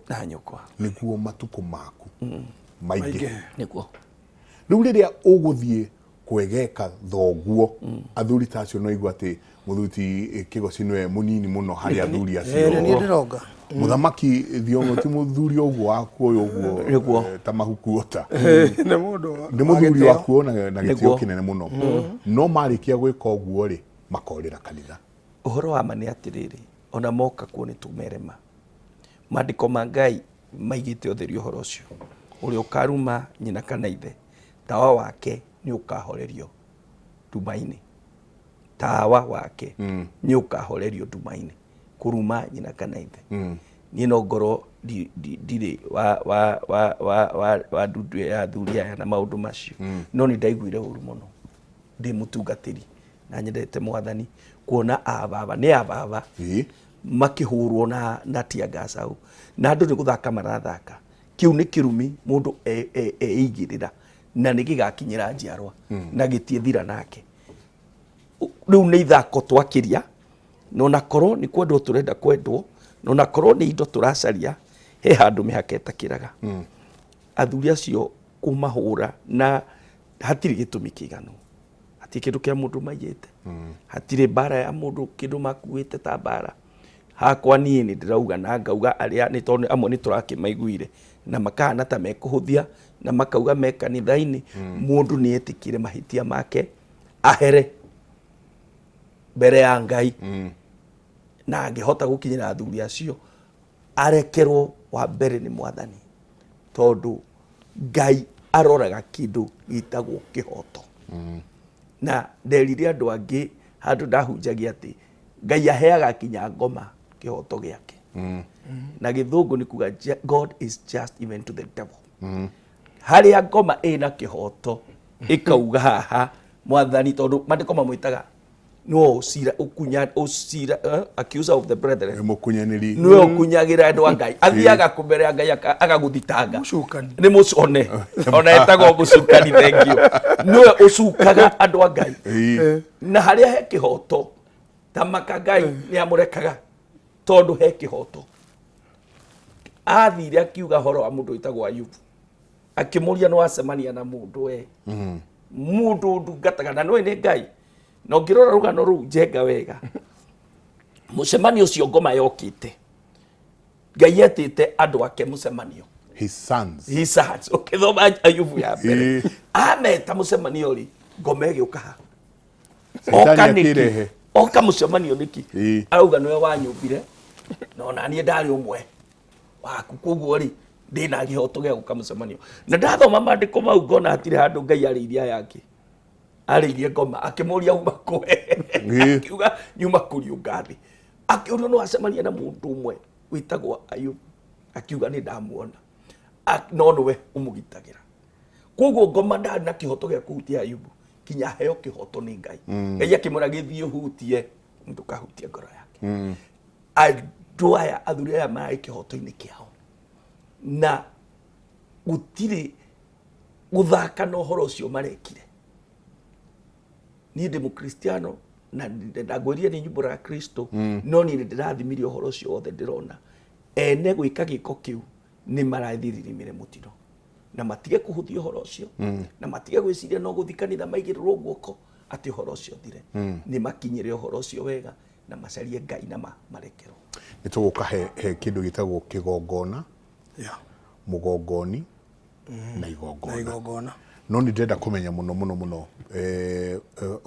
Na nyũkwa. Nĩguo matukũ maku maingĩhe. Nĩguo. Rĩu rĩrĩa ũgũthiĩ kwegeka thoguo, athuri ta acio no igua atĩ mũthuri ti Kĩgoci nĩwe mũnini mũno harĩ athuri acio. Nĩ niĩ ndĩronga. Mũthamaki Thiong'o ti mũthuri ũguo waku ũyũ ũguo Nĩguo. ta mahuku ota. Nĩ mũndũ wa Nĩ mũthuri gĩtĩo. waku na gĩtĩo Nĩguo. kĩnene mũno. No marĩkia gwĩka ũguo rĩ, makorĩra kanitha. Ũhoro wa ma nĩ atĩrĩrĩ, ona moka kuo nĩ tũmere ma. Maandĩko ma Ngai maigĩte ũtheri ũhoro ũcio. Ũrĩa ũkaruma nyina kana ithe, tawa wake nĩ ũkahorerio nduma-inĩ. Tawa wake nĩ ũkahorerio nduma-inĩ. Kũruma nyina kana ithe. Niĩ no ngorwo ndirĩ wa, wa, wa, wa, wa, wa ndundu ya athuri aya na maũndũ macio. No nĩ ndaiguire ũru mũno ndĩ mũtungatĩri na nyendete Mwathani kuona ababa nĩ ababa makĩhũrwo na tear gas hau, na andũ nĩ gũthaka marathaka. Kĩu nĩ kĩrumi mũndũ eigĩrĩra na nĩ gĩgakinyĩra njiarwa na gĩtiĩthira nake. Rĩu nĩ ithako twakĩria, na onakorwo nĩ kwendwo tũrenda kwendwo, na onakorwo nĩ indo tũracaria, he handũ mĩhaka ĩtakĩraga. Athuri acio kũmahũra na hatirĩ gĩtũmi kĩiganu, hatirĩ kĩndũ kĩa mũndũ maiyĩte, hatirĩ mbara ya mũndũ kĩndũ makuĩte ta mbara. Hakwa niĩ nĩ ndĩrauga na ngauga arĩa nĩ tondũ amwe nĩ tũrakĩmaiguire na makahana ta mekũhũthia na makauga me kanitha-inĩ, mũndũ nĩ etĩkĩre mahĩtia make ahere mbere ya Ngai, na angĩhota gũkinyĩra athuri acio arekerwo wa mbere nĩ Mwathani, tondũ Ngai aroraga kĩndũ gĩtagwo kĩhoto. Na nderire andũ angĩ handũ ndahunjagia atĩ Ngai aheaga kinya ngoma kĩhoto gĩake. Na gĩthũngũ nĩ kuga God is just even to the devil. Harĩa ngoma ĩna kĩhoto ĩkauga haha Mwathani, tondũ maandĩko mamwĩtaga no ũcira ũkunya ũcira accuser of the brethren, Nĩ mũkunyanĩri. Nĩwe ũkunyagĩra andũ a Ngai, athiaga kũmbere ya Ngai agagũthitanga. Mũcukani. Nĩ mũcone ona etagwo mũcukani, thengiũ, nĩwe ũcukaga andũ a Ngai. Na harĩa he kĩhoto ta maka Ngai nĩ amũrekaga tondũ he kĩhoto. Athire akiuga horo wa mũndũ wĩtagwo Ayubu, akĩmũria nĩ wacemania na mũndũ we mũndũ ndungataga na nĩwe nĩ Ngai. Na ũngĩrora rũgano rũu njenga wega, mũcemanio ũcio ngoma yokĩte, Ngai etĩte andũ ake mũcemanio. His sons. His sons. Ũkĩthoma Ayubu ya mbere, ameta mũcemanio rĩ, ngoma ĩgĩũka ha? Shaitani Oka nĩkĩ? akĩrehe. Oka mũcemanio nĩkĩ? Arauga nĩwe wanyũmbire na ona niĩ ndarĩ ũmwe waku, koguo rĩ ndĩna kĩhoto gĩa gũka mũcemanio. Na ndathoma maandĩko mau ngona hatirĩ handũ Ngai arĩirie aya angĩ, arĩirie ngoma akĩmũria uma kũ? Akiuga nyuma kũriũnga thĩ. Akĩũrio no acemania na mũndũ ũmwe wĩtagwo Ayubu, akiuga nĩ ndamuona, no nĩwe ũmũgitagĩra. Koguo ngoma ndarĩ na kĩhoto gĩa kũhutia Ayubu kinya aheo kĩhoto nĩ Ngai. Ngai akĩmwĩra gĩthiĩ ũhutie, ndũkahutie ngoro yake. Andũ aya athuri aya mararĩ kĩhoto-inĩ kĩao na gũtirĩ gũthaka na ũhoro ũcio marekire. Niĩ ndĩ mũkristiano na ndangwĩrire nĩ nyumbũraga Kristo, no niĩ nĩ ndĩrathimire ũhoro ũcio wothe, ndĩrona ene gwĩka gĩko kĩu nĩ marathiririmire mũtino, na matige kũhũthia ũhoro ũcio, na matige gwĩciria no gũthiĩ kanitha maigĩrĩrwo guoko atĩ ũhoro ũcio ũthire. Nĩ makinyĩre ũhoro ũcio wega na macarie Ngai na marekerwo. Nĩ tũgũka he kĩndũ gĩtagwo kĩgongona, mũgongoni na Na igongona. Igongona. No nĩ ndĩrenda kũmenya mũno mũno mũno,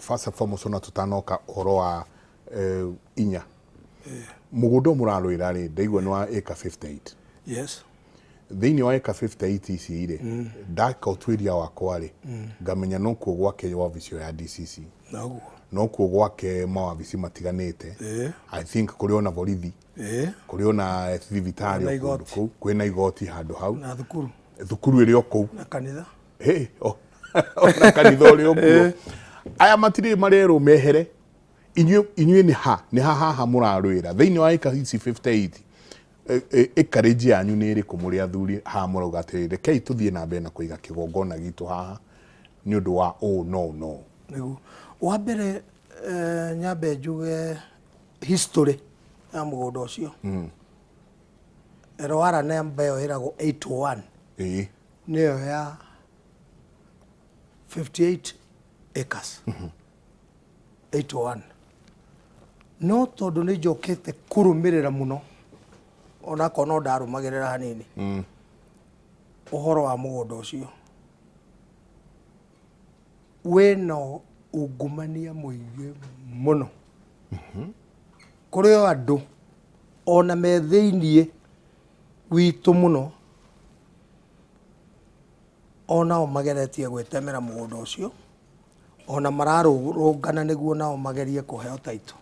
first and foremost, ona tũtanoka ũhoro wa inya mũgũnda ũyũ mũrarũĩra rĩ, ndaigua nĩ wa ĩka 58. Yes. Thĩinĩ wa ĩka 58 ici rĩ, ndaka ũtuĩria wakwa rĩ, ngamenya nokuo gwake wabici ĩyo ya DCC, Noguo. Nokuo gwake mawabici matiganĩte. I think kũrĩ ona borithi, kũrĩ ona thibitarĩ, Na o kũndũ igoti. kũu kwĩna igoti handũ hau. Na thukuru. Thukuru ĩrĩ o kũu. Na kanitha. Hey, ona kanitha ũrĩ o kuo. Aya matirĩ marerwo mehere. Inyuĩ nĩ ha haha mũrarũĩra thĩinĩ wa ĩka ici 58? Ĩkarĩnji yanyu nĩ ĩrĩkũ mũrĩ athuri haha mũrauga atĩrĩ, rekei tũthiĩ na mbere na kũiga kĩgongona gitũ haha nĩ ũndũ wa ũũ no no? Nĩguo. Wa mbere, nyambe njuge history ya mũgũnda ũcio. LR namba ĩyo ĩragwo 801 nĩyo ya 58 acres 801. No tondũ nĩ njokete kũrũmĩrĩra mũno, onakorwo no ndarũmagĩrĩra hanini ũhoro wa mũgũnda ũcio, wĩna ungumania mũingĩ mũno. Kũrĩ o andũ ona me thĩiniĩ witũ mũno, onao mageretie gwĩtemera mũgũnda ũcio, ona mararũrũngana nĩguo nao magerie kũheo taito.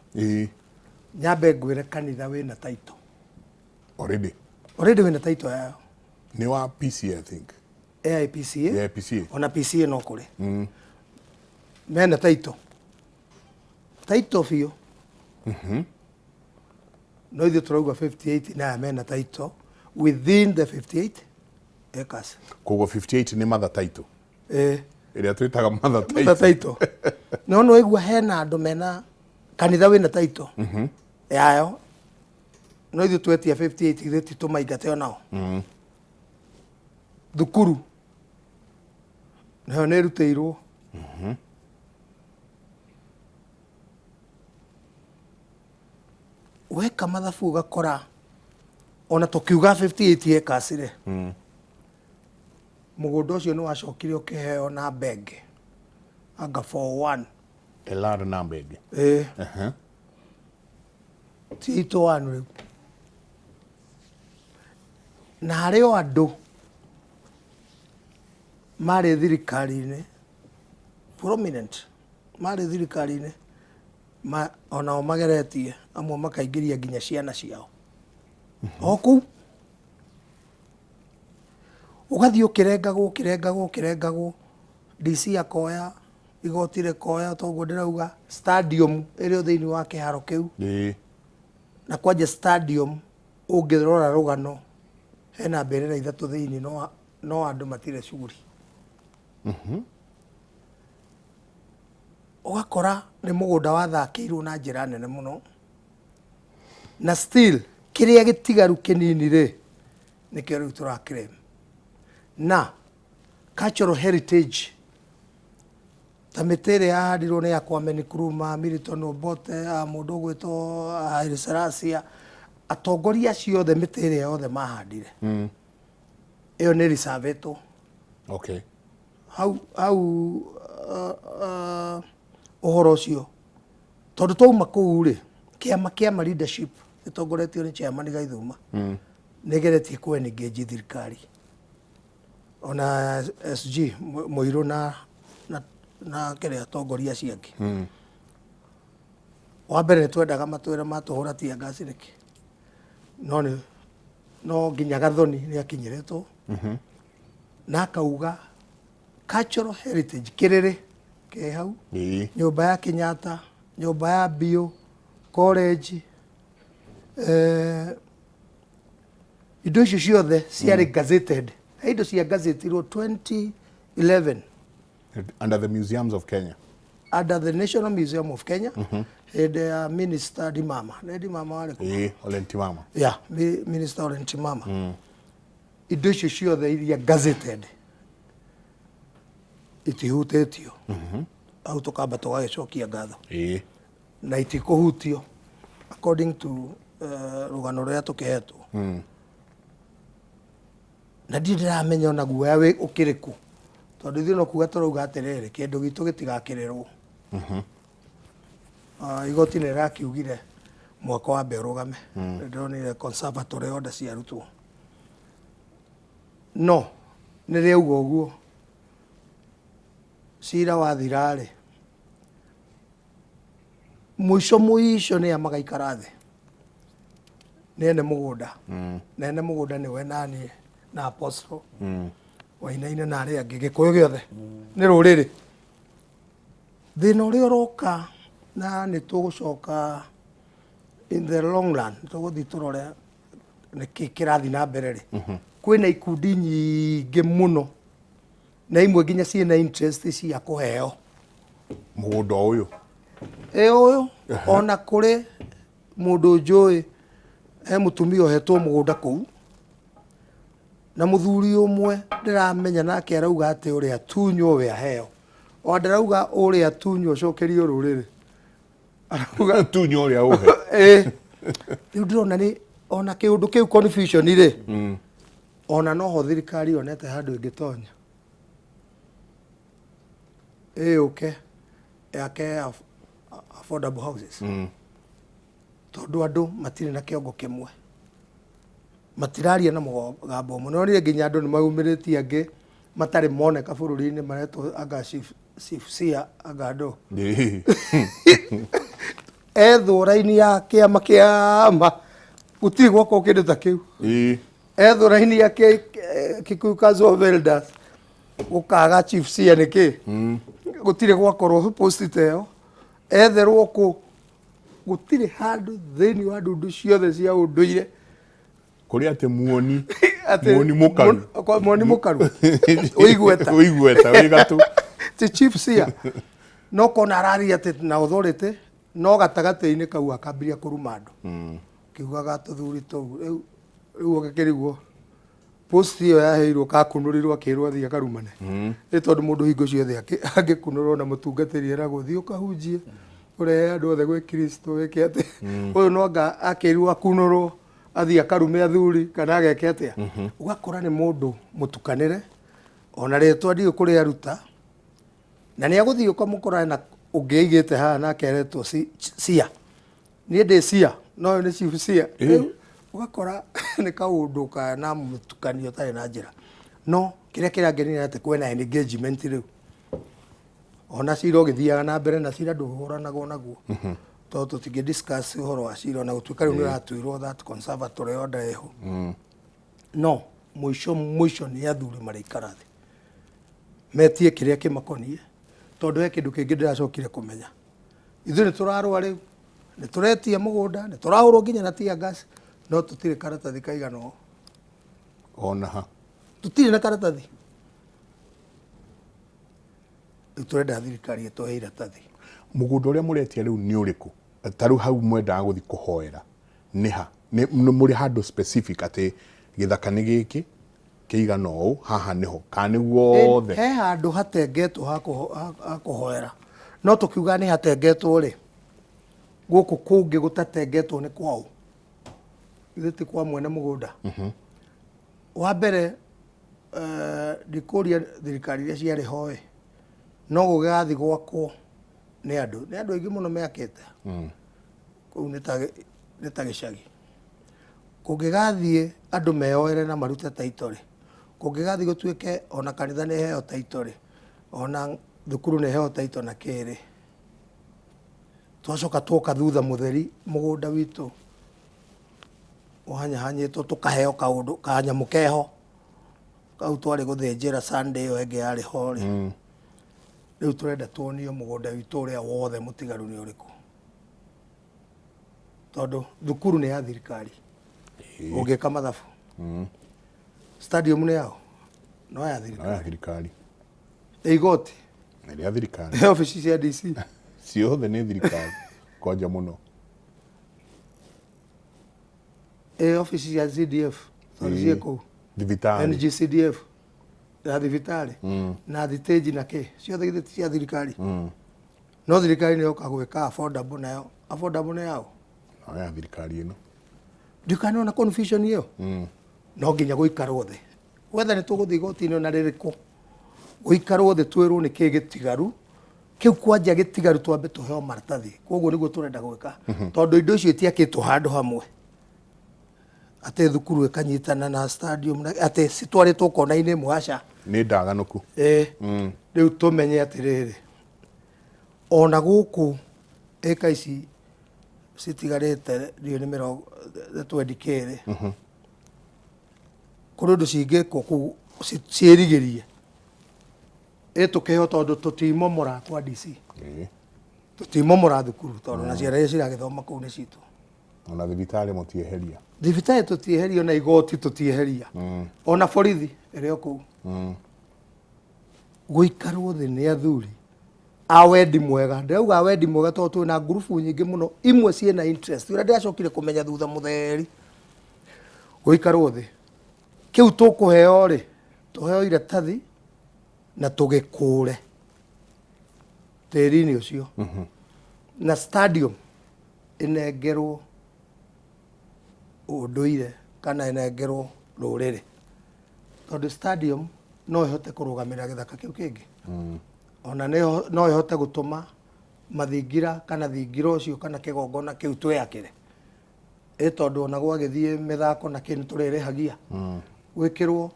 Nyambe ngwĩre kanitha wĩna taito. Already. Already wĩna taito yayo. Nĩ wa PCA, I think. AIPCA. Yeah, PCA. Ona PCA no kũrĩ. Mena taito. Taito biũ. No ithuĩ tũrauga 58 naya mena taito within the 58 acres. Koguo 58 nĩ mother title. Eh. Ĩrĩa twĩtaga mother title. Mother title. No no igua hena andũ mena kanitha wĩna taito yayo, no ithuĩ twetia 58 ithuĩ ti tũmaingate onao. Thukuru nayo nĩ ĩrutĩirwo. Weka mathabu ũgakora ona tũkiuga 58 acres rĩ, mũgũnda ũcio nĩ wacokire ũkĩheo na mbenge anga 41. LR namba ĩngĩ. Ĩĩ. Ti 81 rĩu. Na harĩ o andũ marĩ thirikari-inĩ prominent, marĩ thirikari-inĩ onao mageretie, amwe makaingĩria nginya ciana ciao o kũu, ũgathiĩ ũkĩrengagwo ũkĩrengagwo ũkĩrengagwo. DC akoya, igoti rĩkoya, toguo ndĩrauga stadium ĩrĩ o thĩinĩ wa kĩharo kĩu. Na kwanja stadium ũngĩrora rũgano hena mbĩrĩra ithatũ thĩinĩ, no andũ matirĩ cuguri. Ũgakora nĩ mũgũnda wathakĩirwo na njĩra nene mũno, na still kĩrĩa gĩtigaru kĩnini rĩ, nĩkĩo rĩu tũra claim. Na cultural heritage ta mĩtĩ ĩrĩa yahandirwo nĩ ya Kwame Nkrumah, Milton Obote, mũndũ ũgwĩtwo Haile Selassie, atongoria acio othe mĩtĩ ĩrĩa yothe mahandire ĩyo nĩ reservetwo. Hau hau ũhoro ũcio tondũ twauma kũu rĩ, kĩama kĩama leadership ĩtongoretio nĩ chairman Gaithuma nĩ ĩgeretie kũ engage thirikari, ona SG Mũirũ na kĩrĩa atongoria acio angĩ. Wa mbere nĩ twendaga matwĩre matũhũra tear gas nĩkĩ, no nĩ no nginya Gathoni nĩ akinyĩrĩtwo na akauga cultural heritage kĩrĩrĩ kĩ hau, nyũmba ya Kenyatta, nyũmba ya Biũ college, indo icio ciothe ciarĩ gazetted. He indo cia gazetirwo 2011 Under the Museums of Kenya. Under the National Museum of Kenya, hĩndĩ ya Minister Ndimama, nĩ Ndimama warĩ kuo? Ĩĩ, Ole Ntimama. Yeah, Minister Ole Ntimama. Indo icio ciothe iria gazetted itihutĩtio hau, tũkamba tũgagĩcokia ngatho. Na itikũhutio according to rũgano rũrĩa tũkĩhetwo, na ndirĩ ndĩramenya ona guoya wĩ ũkĩrĩ kũ, tondũ ithuĩ no kuga tũrauga atĩrĩrĩ, kĩndũ gitũ gĩtigakĩrĩrwo. Igoti nĩ rĩrakiugire mwaka wa mbere ũrũgame. Ndĩronire conservatory order ciarutwo, no nĩ rĩauga ũguo cira wathira-rĩ, mũico mũico nĩ a magaikara thĩ nĩ ene mũgũnda, na ene mũgũnda nĩwe naniĩ na Apostle Wainaina na arĩa angĩ, gĩkũyũ gĩothe nĩ rũrĩrĩ. Thĩna ũrĩa ũroka, na nĩ tũgũcoka in the long run tũgũthiĩ tũrore nĩkĩ kĩrathiĩ na mbere rĩ, kwĩna ikundi nyingĩ mũno na imwe nginya ciĩna interest cia kũheo mũgũnda ũyũ. Ĩ ũyũ ona kũrĩ mũndũ njũĩ, he mũtumia ũhetwo mũgũnda kũu. Na mũthuri ũmwe ndĩramenya nake arauga atĩ ũrĩa tunywo we aheo. O ndarauga ũrĩa tunywo ũcokerio rũrĩrĩ. Arauga Tunywo ũrĩa ũhe. Ĩĩ. Rĩu ndĩrona nĩ ona kĩũndũ kĩu confusion rĩ. Ona noho thirikari yonete handũ ĩngĩtonya. Ĩyũke yake affordable houses. Tondũ andũ matirĩ na kĩongo kĩmwe. Matiraria na mũgambo ũmwe. Nĩwonire nginya andũ nĩ maumĩrĩtie angĩ matarĩ moneka bũrũri-inĩ maretwo anga chief, chief cia anga andũ. Ethwo raini ya kĩama kĩama gũtirĩ gwakwo kĩndũ ta kĩu. Ethwo raini ya Kikuyu Council of Elders gũkaga chief cia nĩkĩ gũtirĩ gwakorwo post ta ĩyo. Etherwo kũ gũtirĩ handũ thĩinĩ wa ndundu ciothe cia ũndũire Kũrĩ atĩ muoni Atĩ muoni mũkaru. Muoni mũkaru. Ũigweta. Ũigweta wĩ gatũ. Ti chief cia no kona araria atĩ na authority no gatagatĩ-inĩ kau akambĩrĩria kũruma andũ kiugaga tũthuri tũu rĩu rĩu ũgĩkĩrigwo post ĩyo yaheirwo kakunũrirwo akĩrwo athiĩ akarumane nĩ tondũ mũndũ hingo ciothe angĩkunũrwo na mũtungatĩri eragwo thiĩ ũkahunjie ũrehe andũ othe gwĩ Kristo wĩke atĩ ũyũ no anga akĩrwo akunũrwo athiĩ akarume athuri kana ageke atĩa. Ũgakora nĩ mũndũ mũtukanĩre ona rĩtwa ndiũĩ kũrĩa aruta na nĩ agũthiĩ ũkamũkora na ũngĩ aigĩte haha nake aretwo cia niĩ ndĩ cia no ũyũ nĩ chief cia. Rĩu ũgakora nĩ kaũndũ kana mũtukanio ũtarĩ na njĩra. No kĩrĩa kĩrangenia nĩ atĩ kwĩna engagement rĩu ona cira ũgĩthiaga na mbere na cira ndũhũranagwo naguo tondũ tũtingĩ discuss ũhoro wa cira ona gũtuĩka rĩu nĩ ũratuĩrwo that conservatory order ĩho. No mũico mũico nĩ athuri marĩikara thĩ metie kĩrĩa kĩmakoniĩ tondũ he kĩndũ kĩngĩ ndĩracokire kũmenya. Ithuĩ nĩ tũrarũa rĩu, nĩ tũretia mũgũnda, nĩ tũrahũrwo nginya na tear gas, no tũtirĩ karatathi kaigana ũũ. Ona ha. Tũtirĩ na karatathi. Rĩu tũrenda thirikari ĩtũhe iratathi. Mũgũnda ũrĩa mũretia rĩu nĩ ũrĩkũ? Ta rĩu hau mwendaga gũthiĩ kũhoera nĩ ha? Nĩ mũrĩ handũ specific atĩ gĩthaka nĩ gĩkĩ kĩigana ũũ haha nĩho kana nĩ guothe? He handũ hatengetwo ha kũhoera. No tũkiuga nĩ hatengetwo rĩ, gũkũ kũngĩ gũtatengetwo nĩ kwaũ? Githĩ ti kwa mwene mũgũnda? Wa mbere ndikũria thirikari iria ciarĩ ho ĩ, no gũgĩgathiĩ gwakwo nĩ andũ. Nĩ andũ aingĩ mũno meakĩte. Kũu nĩ ta gĩcagi. Kũngĩgathiĩ andũ meyoere na marute title rĩ, kũngĩgathiĩ gũtuĩke ona kanitha nĩ ĩheo title rĩ, ona thukuru nĩ ĩheo title na kĩ rĩ, twacoka twoka thutha mũtheri mũgũnda witũ ũhanyahanyĩtwo tũkaheo kaũndũ kanyamũ keho kau twarĩ gũthĩnjĩra Sunday ĩyo ĩngĩ yarĩ ho rĩ. Rĩu tũrenda tuonio mũgũnda witũ ũrĩa wothe mũtigaru nĩ ũrĩkũ. Tondũ thukuru nĩ ya thirikari. Ũngĩka mathabu. Stadium nĩ yao? No ya thirikari. No ya thirikari. Igoti? Nĩ rĩa thirikari. Obici cia DC? Ciothe nĩ thirikari. Kwanja mũno. Ĩ obici cia CDF? Tondũ ciĩ kũu. Thibitarĩ. NGCDF ya thibitarĩ na thitĩnji na kĩ ciothe githĩ ti cia thirikari. No thirikari nĩ yoka gwĩka affordable nayo. Affordable nĩ yao? No ya thirikari ĩno. Ndikanona confusion ĩyo. No nginya gũikarwo thĩ. Wetha nĩ tũgũthiĩ igoti-inĩ ona rĩrĩkũ. Gũikarwo thĩ twĩrwo nĩ kĩ gĩtigaru. Kĩu kwanja gĩtigaru twambe tũheo maratathi. Koguo nĩguo tũrenda gwĩka. Tondũ indo icio itiakĩtwo handũ hamwe. Atĩ thukuru ĩkanyitana na stadium na atĩ citwarĩtwo kona-inĩ ĩmwe aca. Nĩ ndaganũku. Rĩu tũmenye atĩrĩrĩ, ona gũkũ ĩka ici citigarĩte ndiũĩ nĩ mĩrongo twendi kĩrĩ. Kũrĩ ũndũ cingĩkwo kũu ciĩrigĩrie. Ĩ tũkĩheo tondũ tũtimomora kwa DC. Tũtimomora thukuru tondũ na ciana iria ciragĩthoma kũu nĩ citũ. Ona thibitarĩ mũtieheria. Thibitarĩ tũtieheria, ona igoti tũtieheria. Ona borithi ĩrĩ o kũu. Gũikarwo thĩ nĩ athuri a wendi mwega. Ndĩrauga a wendi mwega tondũ twĩna ngurubu nyingĩ mũno, imwe ciĩna interest. Ũrĩa ndĩracokire kũmenya thutha mũtheri. Gũikarwo thĩ. Kĩu tũkũheo rĩ, tũheo iratathi na tũgĩkũre tĩri-inĩ ũcio. Na stadium ĩnengerwo ũndũire kana ĩnengerwo rũrĩrĩ. Tondũ stadium no ĩhote kũrũgamĩrĩra gĩthaka kĩu kĩngĩ. Ona no ĩhote gũtũma mathingira kana thingira ũcio kana kĩgongona kĩu twĩakĩre. Ĩ tondũ ona gwagĩthiĩ mĩthako na kĩ nĩ tũrĩrĩhagia. Gwĩkĩrwo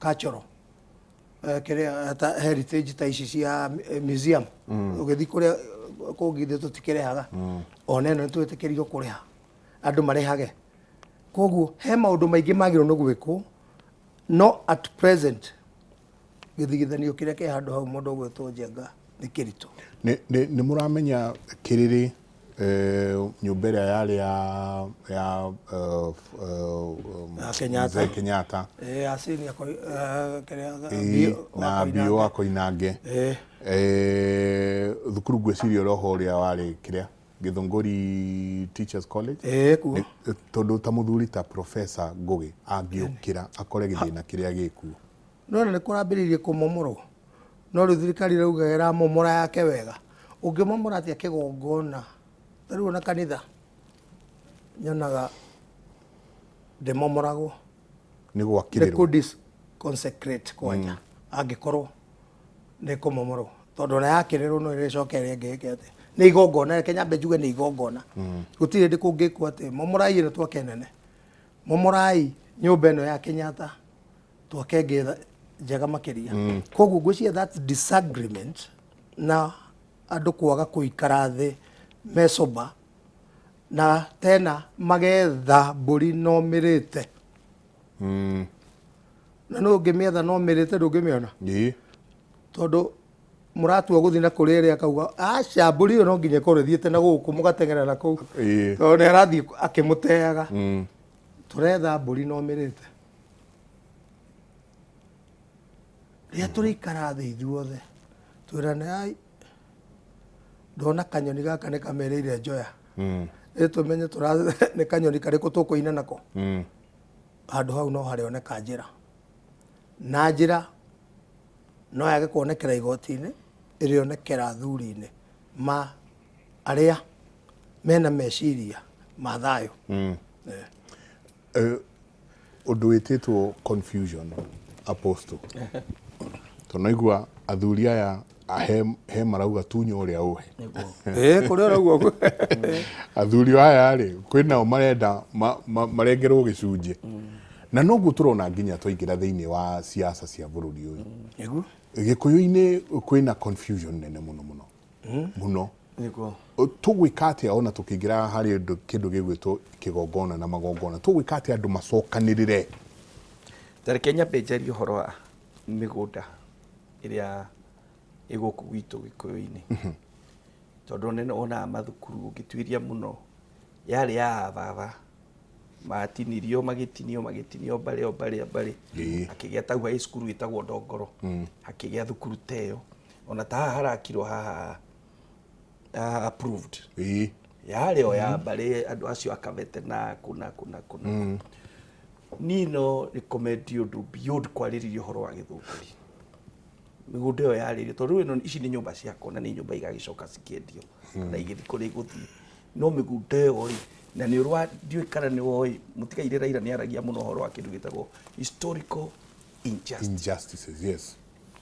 cultural kĩrĩa ta heritage ta ici cia museum. Ũgĩthiĩ kũrĩa kũngĩ ithuĩ tũtikĩrĩhaga. Ona ĩno nĩ twĩtĩkĩrirwo kũrĩha. Andũ marĩhage. Koguo he maũndũ maingĩ magĩrĩirwo nĩ gwĩkwo, no at present gĩthigithanio kĩrĩa kĩ handũ hau mũndũ ũgwĩtwo Njenga nĩ kĩritũ. Nĩ mũramenya Kĩrĩrĩ, nyũmba ĩrĩa yarĩ ya Ya Kenyatta. Mzee Kenyatta. Ya senior kĩrĩa, na Biũ wa Koinange. Thukuru ngwĩciria ũroho ũrĩa warĩ kĩrĩa Gĩthũngũri Teachers College. Kuo. Tondũ ta mũthuri ta Professor Ngũgĩ angĩũkĩra akore gĩthĩna kĩrĩa gĩkuo. Nona nĩ kũrambĩrĩirie kũmomorwo, no rĩu thirikari ĩrauga ĩramomora yake wega. Ũngĩmomora atĩa kĩgongona? Ta rĩu ona kanitha nyonaga ndĩmomoragwo. Nĩ gwakĩrĩrwo. Nĩ kũ disconsecrate kwanja angĩkorwo nĩ kũmomorwo, tondũ ona yakĩrĩrwo no ĩrĩcoka ĩrĩa ĩngĩ ĩke atĩa? Nĩ igongona, reke nyambe njuge nĩ igongona. Gũtirĩ hĩndĩ kũngĩkwo atĩ momorai ĩno twake nene, momorai nyũmba ĩno ya Kenyatta twake ĩngĩ njega makĩria. Koguo ngwĩciria that disagreement na andũ kwaga kũikara thĩ mecoba na tena magetha mbũri no mĩrĩte. Na nũ ũngĩmĩetha no mĩrĩte ndũngĩmĩona. Tondũ mũratua gũthiĩ na kũrĩa ĩrĩa akauga aca mbũri ĩyo no nginya ĩkorwo ĩthiĩte na gũkũ mũgateng'era na kũu. Tondũ nĩ arathiĩ akĩmũteaga. Tũretha mbũri no mĩrĩte. Rĩrĩa tũrĩikara thĩ ithuothe twĩrane ai ndona kanyoni gaka nĩ kamereire njoya. Ĩ tũmenye nĩ kanyoni karĩkũ tũkũina nako. Handũ hau no harĩoneka njĩra. Na njĩra no yage kuonekera igoti-inĩ, ĩrĩonekera athuri-inĩ ma arĩa mena meciria ma thayũ. Ũndũ wĩtĩtwo confusion, Apostle. Tondũ naigua athuri aya he marauga tunya ũrĩa ũhe. Kũrĩa ũrauga ũguo. Athuri aya rĩ, kwĩnao marenda marengerwo gĩcunjĩ. Na noguo tũrona nginya twaingĩra thĩinĩ wa siasa cia bũrũri ũyũ. Nĩguo. Gĩkũyũ-inĩ kwĩna confusion nene mũno mũno. Mũno. Nĩguo. Tũgwĩka atĩa ona tũkĩingĩra harĩ kĩndũ gĩgwĩtwo kĩgongona na magongona? Tũgwĩka atĩa andũ macokanĩrĩre? Ta reke nyambe njarie ũhoro wa mĩgũnda ĩrĩa ĩ gũkũ gwitũ Gĩkũyũ-inĩ. Tondũ nĩ wonaga mathukuru ũngĩtuĩria mũno yarĩ ya baba, matinirio magĩtinio magĩtinio mbarĩ o mbarĩ o mbarĩ. Hakĩgĩa ta hau cukuru ĩtagwo Ndongoro, hakĩgĩa thukuru ta ĩyo. Ona ta haha harakirwo haha approved. Yarĩ o ya mbarĩ andũ acio a Kabete na kũ na kũ na kũ na kũ. Niĩ no recommend ũndũ beyond kwarĩrĩria ũhoro wa Gĩthũngũri. Mĩgũnda ĩyo yarĩrio tondũ rĩu ĩno ici nĩ nyũmba ciakwo na nĩ nyũmba igagĩcoka cikĩendio na igĩthiĩ kũrĩa igũthiĩ. No mĩgũnda ĩyo rĩ, na nĩ ũrwa ndiũĩ kana nĩ woĩ, mũtigairĩ Raila nĩ aragia mũno ũhoro wa kĩndũ gĩtagwo historical injustice. Injustices, yes.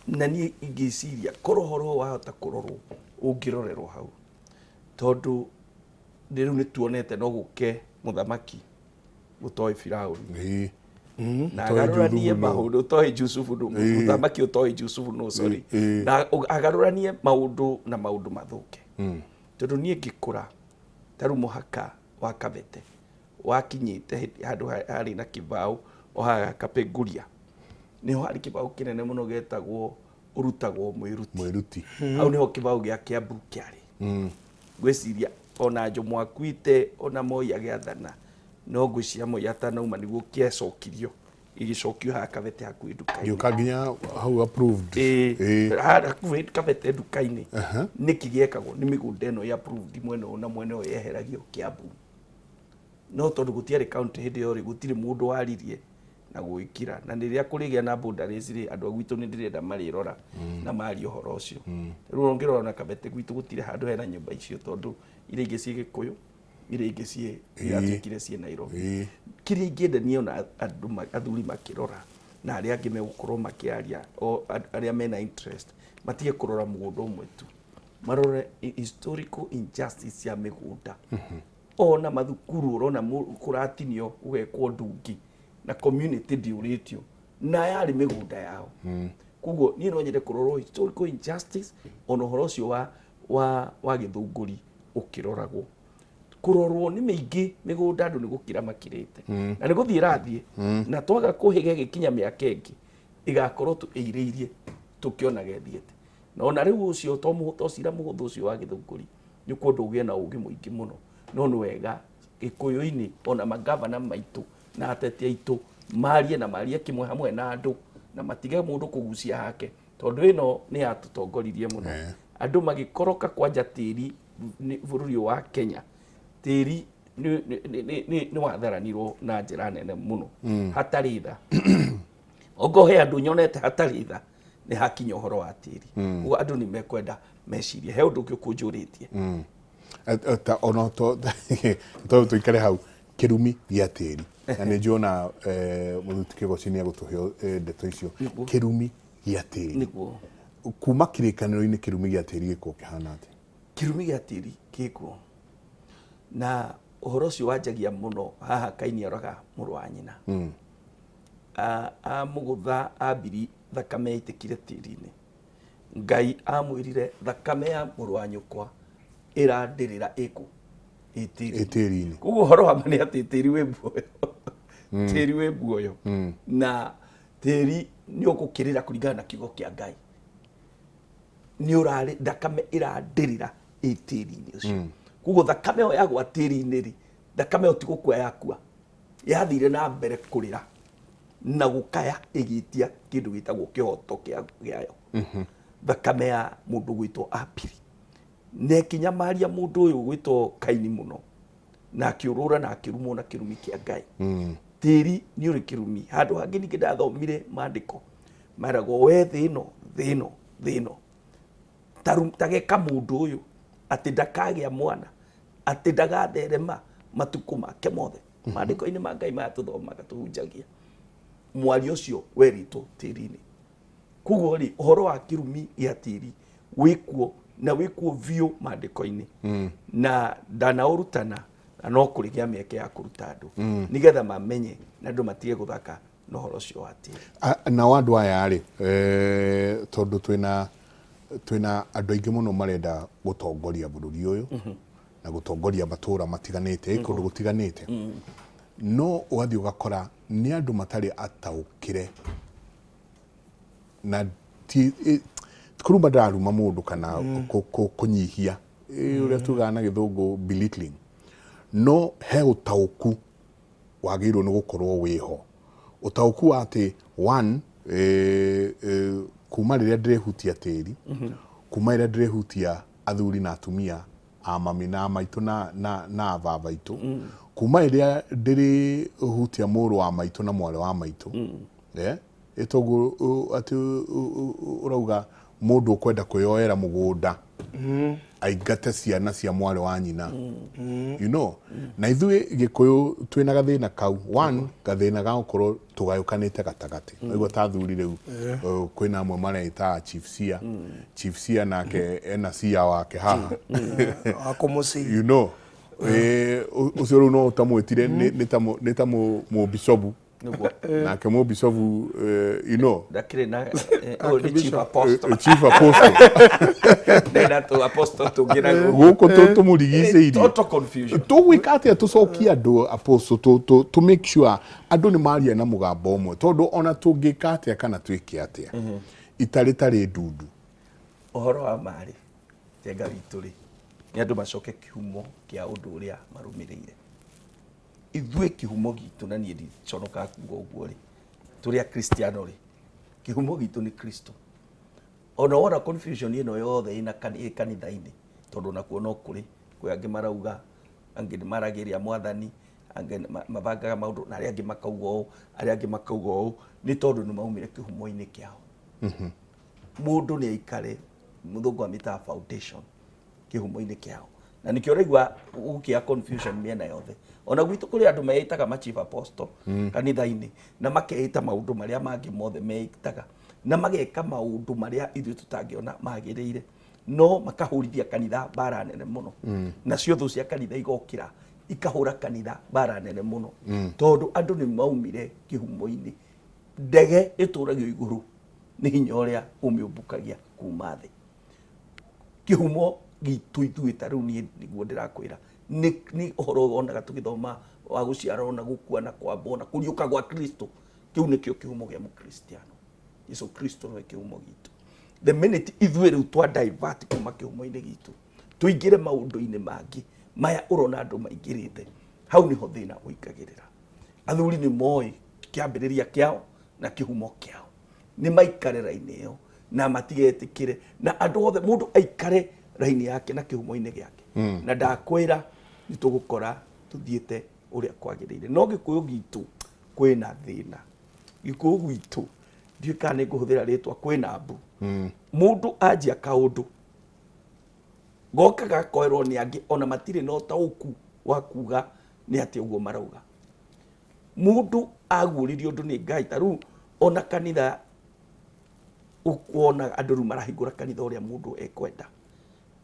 Na niĩ ingĩciria korwo ũhoro ũyũ wahota kũrorwo ũngĩrorerwo hau, tondũ rĩu nĩ tuonete no gũke mũthamaki ũtoĩ Firaũni. Na Ũtoĩ agarũranie Jusufu nũ. maũndũ, ũtoĩ Jusufu nũ, mũthamaki ũtoĩ Jusufu nũ, sorry. Na agarũranie maũndũ na maũndũ mathũke. Tondũ niĩ ngĩkũra, ta rĩu mũhaka wa Kabete wakinyĩte handũ harĩ na kĩbaũ o haha Kapenguria. Nĩho harĩ kĩbaũ kĩnene mũno gĩetagwo ũrutagwo mwĩruti. Mwĩruti. Hau nĩho kĩbaũ gĩa Kiambu kĩarĩ. Ngwĩciria ona Jomo akuĩte ona Moi agĩathana, no ngwĩciria Moi atanauma nĩguo kĩacokirio, gĩgĩcokio haha Kabete hakuhĩ nduka-inĩ. Gĩũka nginya hau approved. Hakuhĩ Kabete nduka-inĩ. Nĩkĩ gĩekagwo nĩ mĩgũnda ĩno ya approved mwena ũyũ na mwena ũyũ yeheragio Kiambu. No tondũ gũtiarĩ county hĩndĩ ĩyo rĩ, gũtirĩ mũndũ waririe Na gwĩkira na rĩrĩa kũrĩgĩa na boundaries rĩ, andũ a gwitũ nĩ ndĩrenda marĩrora na marie ũhoro ũcio. Rĩu ũngĩrora na Kabete gwitũ gũtirĩ handũ hena nyũmba icio, tondũ iria ingĩ ciĩ Gĩkũyũ, iria ingĩ ciĩ iratuĩkire ciĩ Nairobi. Kĩrĩa ingĩenda niĩ ona andũ athuri makĩrora na arĩa angĩ megũkorwo makĩaria, o arĩa mena interest, matige kũrora mũgũnda ũmwe tu, marore historical injustice ya mĩgũnda. Ona mathukuru ũrona kũratinio gũgekwo ndungi na community ndĩũrĩtio na yarĩ mĩgũnda yao. Koguo niĩ no nyende kũrorwo historical injustice, ona ũhoro ũcio wa Gĩthũngũri ũkĩroragwo, kũrorwo nĩ mĩingĩ mĩgũnda. Andũ nĩ gũkira makirĩte na nĩ gũthiĩ ĩrathiĩ, na twaga kũhĩga ĩgĩkinya mĩaka ĩngĩ ĩgakorwo ĩirĩirie tũkĩonaga ĩthiĩte. Na ona rĩu ũcio to cira mũhũthũ ũcio wa Gĩthũngũri, nĩ ũkwenda ũgĩe na ũgĩ mũingĩ mũno. No nĩ wega Gĩkũyũ-inĩ ona magavana maitũ na ateti aitũ marie na marie kĩmwe hamwe na andũ, na matige mũndũ kũgucia hake, tondũ ĩno nĩ yatũtongoririe mũno. Andũ magĩkoroka kwanja tĩri nĩ bũrũri ũyũ wa Kenya, tĩri nĩ watharanirwo na njĩra nene mũno hatarĩ tha. Ongo he andũ nyonete hatarĩ tha nĩ hakinya ũhoro wa tĩri. Koguo andũ nĩ mekwenda mecirie he ũndũ ũngĩ ũkũnjũrĩtie. Ta ona to to tuikare hau kĩrumi gĩa tĩri, na nĩ njona mũthuri Kĩgoci nĩ egũtũhe ndeto icio. Kĩrumi gĩa tĩri. Kuma kĩrĩkanĩro-inĩ, kĩrumi gĩa tĩri gĩkorwo kĩhana atĩa? Kĩrumi gĩa tĩri gĩkuo, na ũhoro ũcio wanjagia mũno haha Kaini oraga mũrũ wa nyina. Amũgũtha Abiri, thakame yaitĩkire tĩri-inĩ. Ngai amwĩrire, "Thakame ya mũrũ wa nyũkwa ĩrandĩrĩra ĩkũ?" Ĩ tĩri-inĩ. Ĩ tĩri-inĩ. Koguo ũhoro wa ma nĩ atĩ tĩri wĩ muoyo, tĩri wĩ muoyo, na tĩri nĩ ũgũkĩrĩra kũringana na kiugo kĩa Ngai. Nĩ ũrarĩ thakame ĩrandĩrĩra ĩ tĩri-inĩ ũcio. Koguo thakame ĩyo yagwa tĩri-inĩ rĩ, thakame ĩyo ti gũkua yakua, yathire na mbere kũrĩra na gũkaya ĩgĩtia kĩndũ gĩtagwo kĩhoto kĩayo. Thakame ya mũndũ gwĩtwo Abiri na ĩkĩnyamaria mũndũ ũyũ gwĩtwo Kaini mũno, na akĩũrũra na akĩrumwo na kĩrumi kĩa Ngai. Tĩri nĩ ũrĩ kĩrumi. Handũ hangĩ ningĩ ndathomire maandĩko meragwo, "We thĩ ĩno, thĩ ĩno, thĩ ĩno, tageka mũndũ ũyũ atĩ ndakagĩa mwana, atĩ ndagatherema matukũ make mothe." Maandĩko-inĩ ma Ngai maya tũthomaga tũhunjagia, mwario ũcio werĩtwo tĩri-inĩ. Koguo rĩ, ũhoro wa kĩrumi gĩa tĩri wĩkuo na wĩkuo biũ maandĩko-inĩ, na ndanaũrutana na no kũrĩgĩa mĩeke ya kũruta andũ nĩgetha mamenye na andũ matige gũthaka na ũhoro ũcio wa tĩri. Nao andũ aya rĩ, tondũ twĩna andũ aingĩ mũno marenda gũtongoria bũrũri ũyũ na gũtongoria matũũra matiganĩte, kũndũ gũtiganĩte, no ũgathiĩ ũgakora nĩ andũ matarĩ ataũkĩre na ti kũruma ndaruma mũndũ kana kũnyihia, ũrĩa tugaga na Gĩthũngũ belittling, no he ũtaũku wagĩrĩirwo nĩ gũkorwo wĩho, ũtaũku wa atĩ one, kuma rĩrĩa ndĩrehutia tĩri, kuma rĩrĩa ndĩrehutia athuri na atumia a mami na maitũ na baba aitũ, kuma rĩrĩa ndĩrĩhutia mũrũ wa maitũ na mwarĩ wa maitũ, ĩtoguo atĩ ũrauga mũndũ ũkwenda kwĩyoera mũgũnda aingate ciana cia mwarĩ wa nyina. Na ithuĩ Gĩkũyũ twĩna gathĩna kau, one, gathĩna ga gũkorwo tũgayũkanĩte gatagatĩ. Waigua ta athuri rĩu, kwĩna amwe mareita chief cia chief cia, nake ena cia wake haha. Wakũmũci. Ũcio rĩu no ũtamwĩtire nĩ ta mũbicobu. Nake mũbicobu, Ndakĩrĩ na ũyũ nĩ chief apostle. Chief apostle. Ndena tũ apostle tũngĩ na gũkũ. Gũkũ tũmũrigicĩirie. Total confusion. Tũgwĩka atĩa tũcokie andũ apostle, to make sure andũ nĩ maria na mũgambo ũmwe? Tondũ ona tũngĩka atĩa kana twĩke atĩa, itarĩ tarĩ ndundu. Ũhoro wa marĩ Njenga witũ rĩ, nĩ andũ macoke kĩhumo kĩa ũndũ ũrĩa marũmĩrĩire. Ithuĩ kĩhumo gitũ, na niĩ ndiconokaga kuga ũguo rĩ, tũrĩ akristiano rĩ, kĩhumo gitũ nĩ Kristo. Ona wona confusion ĩno yothe ĩna ĩ kanitha-inĩ, tondũ nakuo no kũrĩ kwĩ angĩ marauga, angĩ nĩ maragĩria Mwathani, Angĩ mabangaga maũndũ na arĩa angĩ makauga ũũ, arĩa angĩ makauga ũũ, nĩ tondũ nĩ maumire kĩhumo-inĩ kĩao. Mũndũ nĩ aikare, mũthũngũ amĩtaga foundation, kĩhumo-inĩ kĩao. Na nĩkĩo ũraigua gũkĩa confusion mĩena yothe. Ona gwitũ kũrĩ andũ meĩtaga ma chief apostle kanitha-inĩ, na makeĩta maũndũ marĩa mangĩ mothe meĩtaga, na mageka maũndũ marĩa ithuĩ tũtangĩona magĩrĩire, no makahũrithia kanitha mbara nene mũno. Nacio thũ cia kanitha igokĩra ikahũra kanitha mbara nene mũno, tondũ andũ nĩ maumire kĩhumo-inĩ. Ndege ĩtũragio igũrũ nĩ hinya ũrĩa ũmĩũmbũkagia kuma thĩ. Kĩhumo gitũ ithuĩ ta rĩu niĩ nĩguo ndĩrakwĩra, nĩ ũhoro ũyũ wonaga tũgĩthoma wa gũciarwo na gũkua na kwambwo na kũriũka gwa Kristo. Kĩu nĩkĩo kĩhumo gĩa Mũkristiano. Jesu Kristo nĩwe kĩhumo gitũ. The minute ithuĩ rĩu twa divert kuma kĩhumo-inĩ gitũ tũingĩre maũndũ-inĩ mangĩ maya ũrona andũ maingĩrĩte, hau nĩho thĩna ũingagĩrĩra. Athuri nĩ moĩ kĩambĩrĩria kĩao na kĩhumo kĩao, nĩ maikare raini ĩyo na matigetĩkĩre na andũ othe, mũndũ aikare raini yake na kĩhumo-inĩ gĩake. Na ndakwĩra nĩ tũgũkora tũthiĩte ũrĩa kwagĩrĩire. No Gĩkũyũ gitũ kwĩna thĩna. Gĩkũyũ gwitũ ndiũĩ kana nĩ ngũhũthĩra rĩtwa kwĩna mbu. Mũndũ anjia kaũndũ goka gakoerwo nĩ angĩ ona matirĩ na ũtaũku wa kuga nĩ atĩ ũguo marauga. Mũndũ aguũrĩrio ũndũ nĩ Ngai, ta rĩu ona kanitha ũkuona andũ rĩu marahingũra kanitha ũrĩa mũndũ ekwenda.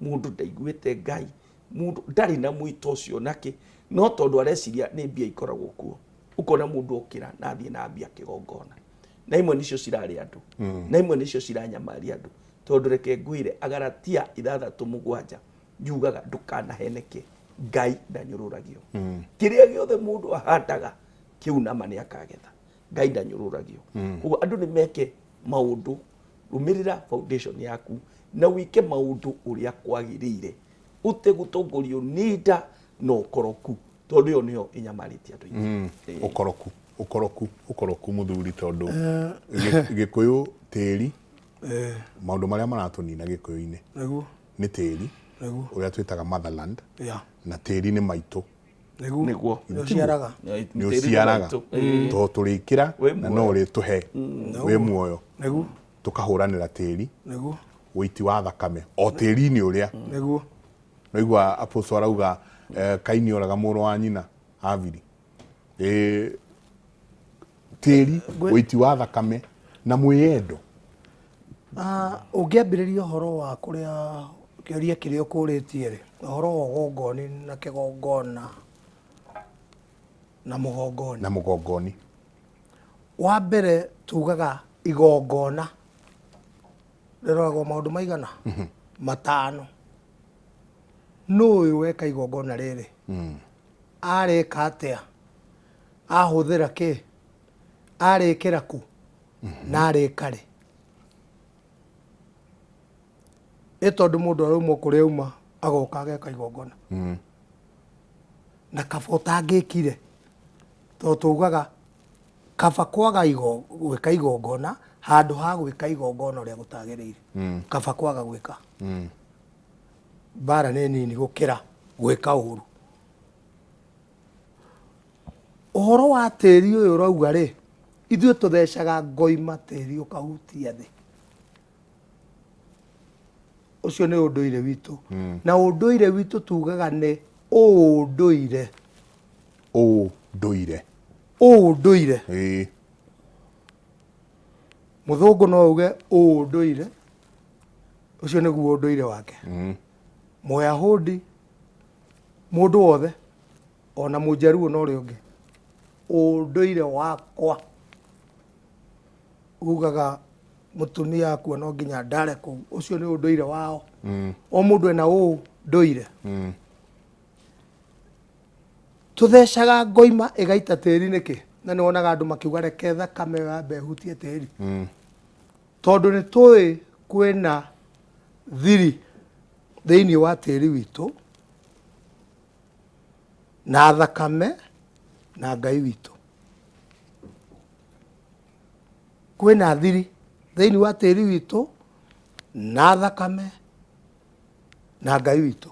Mũndũ ndaiguĩte Ngai, mũndũ ndarĩ na mwĩto ũcio nake, no tondũ areciria nĩ mbia ikoragwo kuo. Ũkona mũndũ okĩra na athiĩ na mbia kĩgongona. Na imwe nĩcio cirarĩa andũ, na imwe nĩcio ciranyamaria andũ. Tondũ reke ngwĩre, Agalatia 6:7 yugaga ndũkanaheneke, Ngai ndanyũrũragio. Kĩrĩa gĩothe mũndũ ahandaga kĩu nama nĩ akagetha. Ngai ndanyũrũragio. Koguo andũ nĩ meke maũndũ, rũmĩrĩra foundation yaku na wĩke maũndũ ũrĩa kwagĩrĩire, ũtegũtongorio nĩ nda na ũkoroku, tondũ ĩyo nĩyo ĩnyamarĩtie andũ aingĩ. Ũkoroku, ũkoroku, ũkoroku mũthuri, tondũ Gĩkũyũ tĩri, maũndũ marĩa maratũnina Gĩkũyũ-inĩ nĩ tĩri ũrĩa twĩtaga motherland, na tĩri nĩ maitũ. Nĩguo. Nĩ ũciaraga. Nĩ ũciaraga. To tũrĩkĩra na no ũrĩtũhe wĩ muoyo. Tũkahũranĩra tĩri. Ũiti wa thakame o tĩri-inĩ ũrĩa. Naigua Apostle arauga Kaini oraga mũrũ wa nyina Habili. Tĩri, ũiti wa thakame na mwĩyendo. Ũngĩambĩrĩria ũhoro wa kũrĩa kĩũria kĩrĩa ũkũrĩtie rĩ, ũhoro wa ũgongoni na kĩgongona na mũgongoni. Na mũgongoni. Wa mbere tugaga igongona rĩroragwo maũndũ maigana? 5. Nũ ũyũ weka igongona rĩrĩ? Arĩka atĩa? Ahũthĩra kĩ? Arĩkĩra kũ? Na arĩka rĩ? Ĩ tondũ mũndũ arauma kũrĩa auma agoka ageka igongona. Na kaba ũtangĩkire, tondũ tugaga kaba kwaga gwĩka igongona handũ ha gwĩka igongona ũrĩa gũtagĩrĩire. Kaba kwaga gwĩka. Mbara nĩ nini gũkĩra gwĩka ũru. Ũhoro wa tĩri ũyũ ũrauga rĩ, ithuĩ tũthecaga ngoima tĩri ũkahutia thĩ. Ũcio nĩ ũndũire witũ. Na ũndũire witũ tugaga nĩ ũndũire. Ũndũire. Ũndũire. Mũthũngũ no auge ũndũire, ũcio nĩguo ũndũire wake. Mũyahudi, mũndũ wothe, ona Mũjaruo na ũrĩa ũngĩ, ũndũire wakwa ugaga mũtumia akua no nginya ndare kũu, ũcio nĩ ũndũire wao. O mũndũ ena ũndũire. Tũthecaga ngoima ĩgaita tĩri nĩkĩ? Na nĩ wonaga andũ makiuga reke thakame yambe ĩhutie tĩri. Tondũ nĩ tũĩ kwĩna thiri thĩinĩ wa tĩri witũ na thakame na Ngai witũ. Kwĩna thiri thĩinĩ wa tĩri witũ na thakame na Ngai witũ.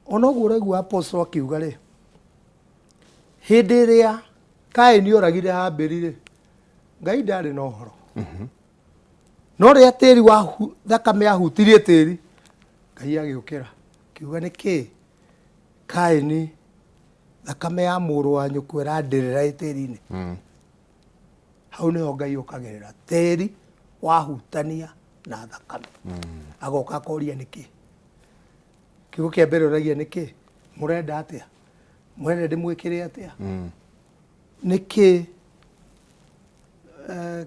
Ona ũguo ũraigua apostle akiuga rĩ, Hĩndĩ ĩrĩa Kaini oragire Habili rĩ, Ngai ndarĩ na ũhoro. No rĩrĩa tĩri wa thakame yahutirie tĩri, Ngai agĩũkĩra akiuga nĩ kĩĩ Kaini thakame ya mũrũ wa nyũkwa ĩrandĩrĩra ĩ tĩri-inĩ. Hau nĩho Ngai ũkagĩrĩra tĩri wahutania na thakame. Agoka akoria nĩ kĩĩ. Kiugo kĩa mbere ũragia nĩ kĩĩ, mũrenda atĩa, mũrenda ndĩmwĩkĩre atĩa, nĩ kĩĩ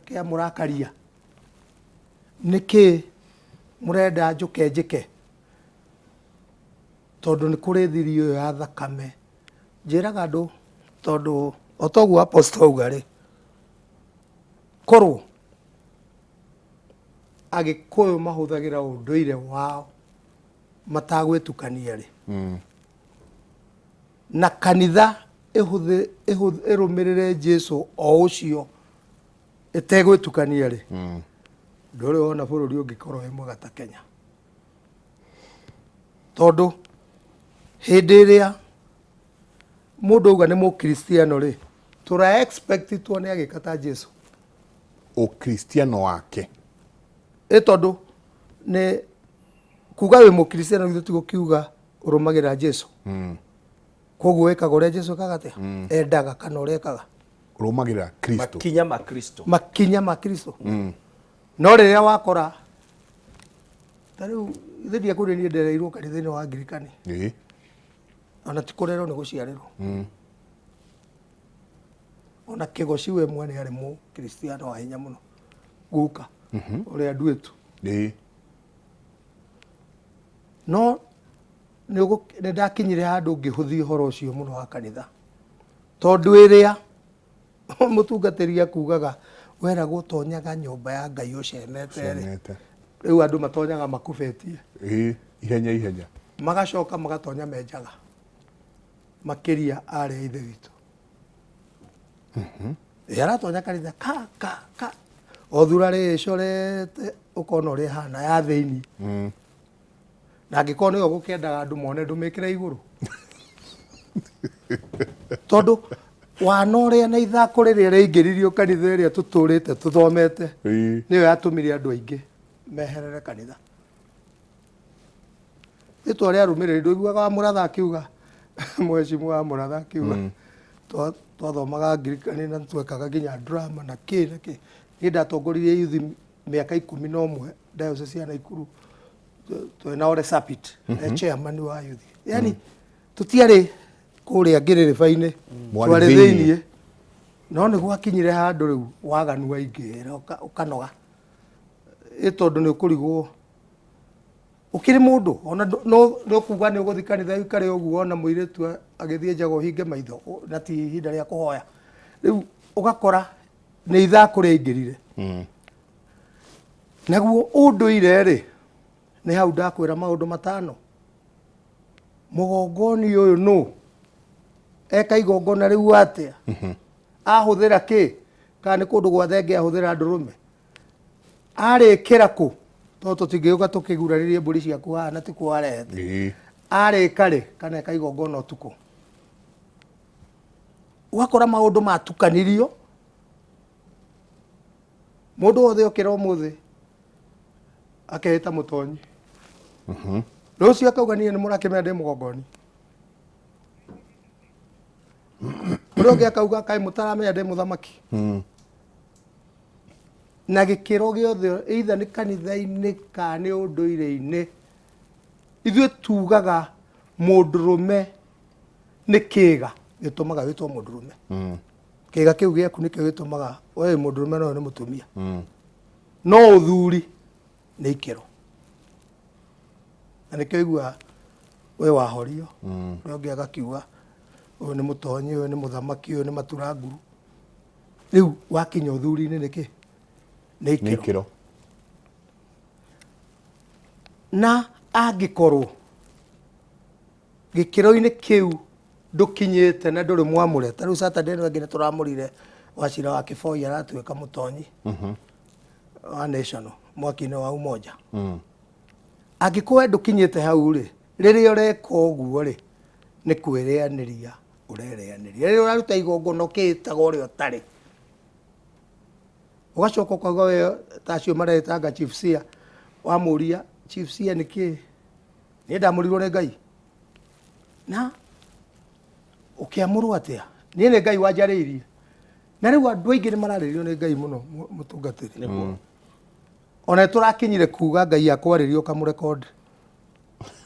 kĩamũrakaria, nĩ kĩĩ mũrenda njũke njĩke, tondũ nĩ kũrĩ thiri ĩyo ya thakame. Njĩraga andũ tondũ o ta ũguo apostle auga rĩ, korwo Agĩkũyũ mahũthagĩra ũndũire wao matagwĩtukania rĩ, na kanitha ĩrũmĩrĩre Jesu o ũcio ĩtegwĩtukania rĩ, ndũrĩ wona bũrũri ũngĩkorwo wĩ mwega ta Kenya. Tondũ hĩndĩ ĩrĩa mũndũ auga nĩ mũkristiano rĩ, tũra expect tuone agĩka ta Jesu. Ũkristiano wake. Ĩ tondũ nĩ kuga wĩ mũkristiano githĩ ti gũkiuga ũrũmagĩrĩra Jesu? Koguo wĩkaga ũrĩa Jesu ekaga atĩa? Endaga kana ũrĩa ekaga. Ũrũmagĩrĩra Kristo. Makinya ma Kristo. Makinya ma Kristo. No rĩrĩa wakora ta rĩu ithe ndiakwĩrire niĩ ndereirwo kanitha-inĩ wa Angirikani. Ona ti kũrerwo nĩ gũciarĩrwo. Ona kĩgoci we mwene arĩ mũkristiano wa hinya mũno. Guka ũrĩa nduĩtu. No nĩ ndakinyire handũ ngĩhũthia ũhoro ũcio mũno wa kanitha. Tondũ ĩrĩa mũtungatĩri akugaga weragwo tonyaga nyũmba ya Ngai ũcemete rĩ. Ũcemete. Rĩu andũ matonyaga makubetie. Ihenya ihenya. Magacoka magatonya menjaga. Makĩria arĩa a ithe witũ. Ĩ aratonya kanitha ka ka ka. O thura rĩcorete ũkona ũrĩa ĩhana ya thĩinĩ. Na angĩkorwo nĩwe ũgũkĩendaga andũ mone ndũmĩkĩre igũrũ. Tondũ wana ũrĩa na ithako rĩrĩa rĩaingĩririo kanitha ĩrĩa tũtũrĩte tũthomete, nĩyo yatũmire andũ aingĩ meherere kanitha. Rĩtwa rĩa arũmĩrĩri ndũiguaga wa Mũratha akiuga, mheshimu wa Mũratha akiuga, twathomaga Angirikani na twekaga nginya drama na kĩ na kĩ. Niĩ ndatongoririe youth mĩaka 11 diocese ya Naikuru, twĩna Ole Sapit, chairman wa youth. Yani tũtiarĩ kũrĩa ngĩrĩrĩba-inĩ, Mwarĩ twarĩ thĩiniĩ. thĩiniĩ. No nĩ gwakinyire handũ rĩu waganu waingĩra ũkanoga. Ĩ tondũ nĩ ũkũrigwo ũkĩrĩ mũndũ ona no nĩ ũkuga nĩ ũgũthiĩ kanitha ũikare ũguo ona mũirĩtu agĩthiĩ njaga ũhinge maitho na ti ihinda rĩa kũhoya. Rĩu ũgakora nĩ ithako rĩaingĩrire. Naguo ũndũire rĩ, nĩ hau ndakwĩra maũndũ matano. Mũgongoni ũyũ nũ? Eka igongona rĩu atĩa? Ahũthĩra kĩ? Kana nĩ kũndũ gwa thenge ahũthĩra ndũrũme? Arĩkĩra kũ? Tondũ tũtingĩũka tũkĩgurarĩrie mbũri ciaku haha na tikuo arehete. Arĩka rĩ, kana eka igongona ũtukũ? Ũgakora maũndũ matukanirio. Mũndũ wothe okĩra ũmũthĩ akeĩta mũtonyi. Rũciũ akauga niĩ nĩ mũrakĩmenya ndĩ mũgongoni. Ũrĩa ũngĩ akauga kaĩ mũtaramenya ndĩ mũthamaki. Na gĩkĩro gĩothe either nĩ kanitha-inĩ kana nĩ ũndũire-inĩ, ithuĩ tugaga mũndũrũme nĩ kĩga gĩtũmaga wĩtwo mũndũrũme. Kĩga kĩu gĩaku nĩkĩo gĩtũmaga we wĩ mũndũrũme no nĩ mũtumia. No ũthuri nĩ ikĩro. Na nĩkĩo iguaga we wahorio, ũrĩa ũngĩ agakiuga ũyũ nĩ mũtonyi, ũyũ nĩ mũthamaki, ũyũ nĩ maturanguru. Rĩu wakinya ũthuri-inĩ nĩ kĩ? Nĩ Nĩ ikĩro. ikĩro. Na angĩkorwo gĩkĩro-inĩ kĩu ndũkinyĩte na ndũrĩ mwamũre, ta rĩu Saturday ĩno ĩngĩ nĩ tũramũrire Wachira wa Kĩboi aratuĩka mũtonyi wa national mwaki-inĩ wa Umoja. Angĩkorwo we ndũkinyĩte hau rĩ, rĩrĩa ũreka ũguo rĩ, nĩ kwĩrĩanĩria Ũrerĩanĩria rĩrĩa ũraruta igongona ũkĩĩtaga ũrĩa ũtarĩ, ũgacoka ũkauga we ta acio maretanga chief seer, wamũria chief seer nĩ kĩĩ? Niĩ ndamũrirwo nĩ Ngai na ũkĩamũrwo atĩa? Niĩ nĩ Ngai wanjarĩirie. Na rĩu andũ aingĩ nĩ mararĩrio nĩ Ngai mũno, mũtungatĩri. Ona nĩ tũrakinyire kuga Ngai akwarĩria ũkamũrekondi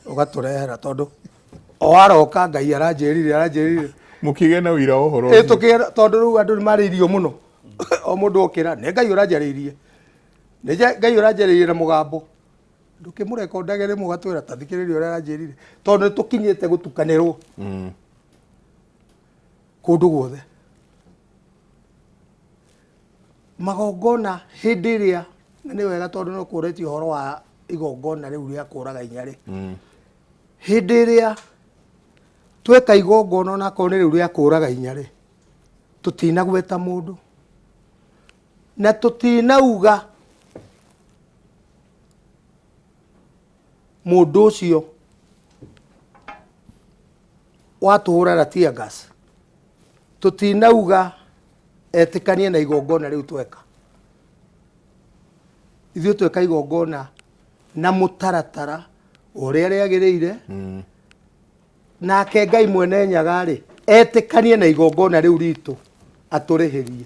ũgatũrehera, tondũ o aroka Ngai aranjĩrire aranjĩrire. Mũkĩgĩa na ũira wa ũhoro Ĩ ũcio. Tũkĩgĩa, tondũ rĩu andũ nĩ marĩirio mũno, o mũndũ okĩra, nĩ Ngai ũranjarĩirie, nĩ Ngai ũranjarĩirie na mũgambo. Ndũkĩmũrekondage rĩmwe ũgatwĩra ta thikĩrĩria ũrĩa aranjĩrire, tondũ nĩ tũkinyĩte gũtukanĩrwo kũndũ guothe. Magongona hĩndĩ ĩrĩa, na nĩ wega tondũ no kũrĩtie ũhoro wa igongona rĩu rĩa kũraga inyarĩ, hĩndĩ ĩrĩa tweka igongona onakorwo nĩ rĩu rĩa kũraga inyarĩ, tũtinagweta mũndũ na tũtinauga mũndũ ũcio watũhũra na tear gas, tũtinauga etĩkanie na igongona rĩu tweka. Ithuĩ tweka igongona na mũtaratara ũrĩa rĩagĩrĩire, nake Ngai mwene Nyaga rĩ, etĩkanie na igongona rĩu ritũ, atũrĩhĩrie,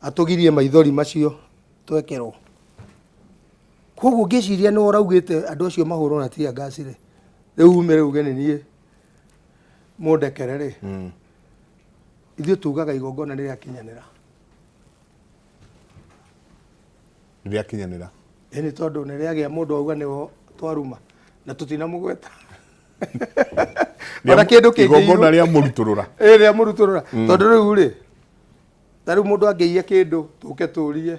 atũgirie maithori macio twekĩrwo. Koguo ngĩciria nĩ ũraugĩte andũ acio mahũrwo na tear gas rĩ, rĩu umĩre uge nĩ niĩ mũndekere rĩ, ithuĩ tugaga igongona nĩ rĩakinyanĩra. Rĩakinyanĩra. Ĩni, tondũ nĩ rĩagĩa mũndũ auga nĩo twaruma na tũtinamũgweta ona kĩndũ kĩngĩ. Igongona rĩa mũrutũrũra. Ĩ, rĩa mũrutũrũra. Tondũ rĩu rĩ, ta rĩu mũndũ angĩiya kĩndũ tũke tũrie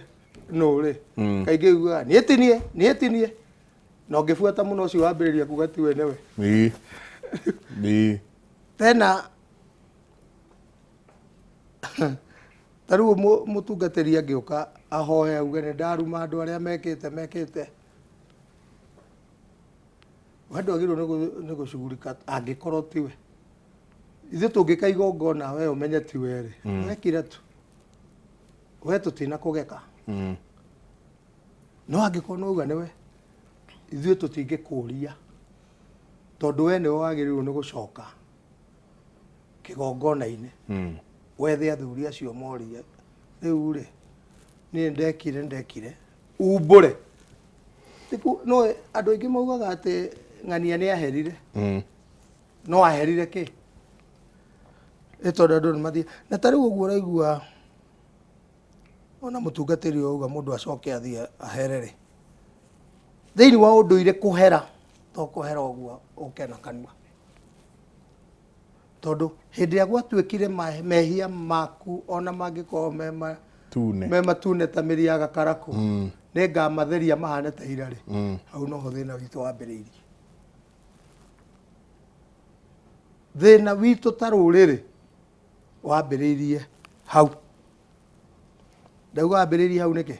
nũ rĩ, kaingĩ ugaga niĩ ti niĩ, niĩ ti niĩ, na ũngĩbuata mũno ũcio wambĩrĩria kuga tiwe nĩwe. Ĩĩ. Ĩĩ. Tena ta rĩu mũtungatĩri angĩũka ahoe auge nĩ ndaruma andũ arĩa mekĩte mekĩte, we ndwagĩrĩirwo nĩ gũcugurika angĩkorwo tiwe. Ithuĩ tũngĩka igongona we ũmenye tiwe rĩ, wekire tu we tũtinakũgeka. No angĩkorwo nĩ wauga nĩwe, ithuĩ tũtingĩkũria, tondũ we nĩwe wagĩrĩirwo nĩ gũcoka kĩgongona-inĩ, wethe athuri acio morie, rĩu rĩ, niĩ ndekire ndekire, umbũre. No andũ aingĩ maugaga atĩ ng'ania nĩ aherire. No aherire kĩ? Ĩ tondũ andũ nĩ mathiĩ na ta rĩu ũguo ũraigua ona mũtungatĩri ũyũ auga mũndũ acoke athiĩ ahere rĩ, thĩinĩ wa ũndũire kũhera to kũhera ũguo ũke na kanua, tondũ hĩndĩ ĩrĩa gwatuĩkire mehia maku ona mangĩkorwo me Tune. Me matune ta mĩri ya gakarakũ, nĩ ngamatheria mahane ta ira rĩ, hau noho thĩna witũ wambĩrĩirie. Thĩna witũ ta rũrĩrĩ wambĩrĩirie hau. Ndauga wambĩrĩirie hau nĩkĩ?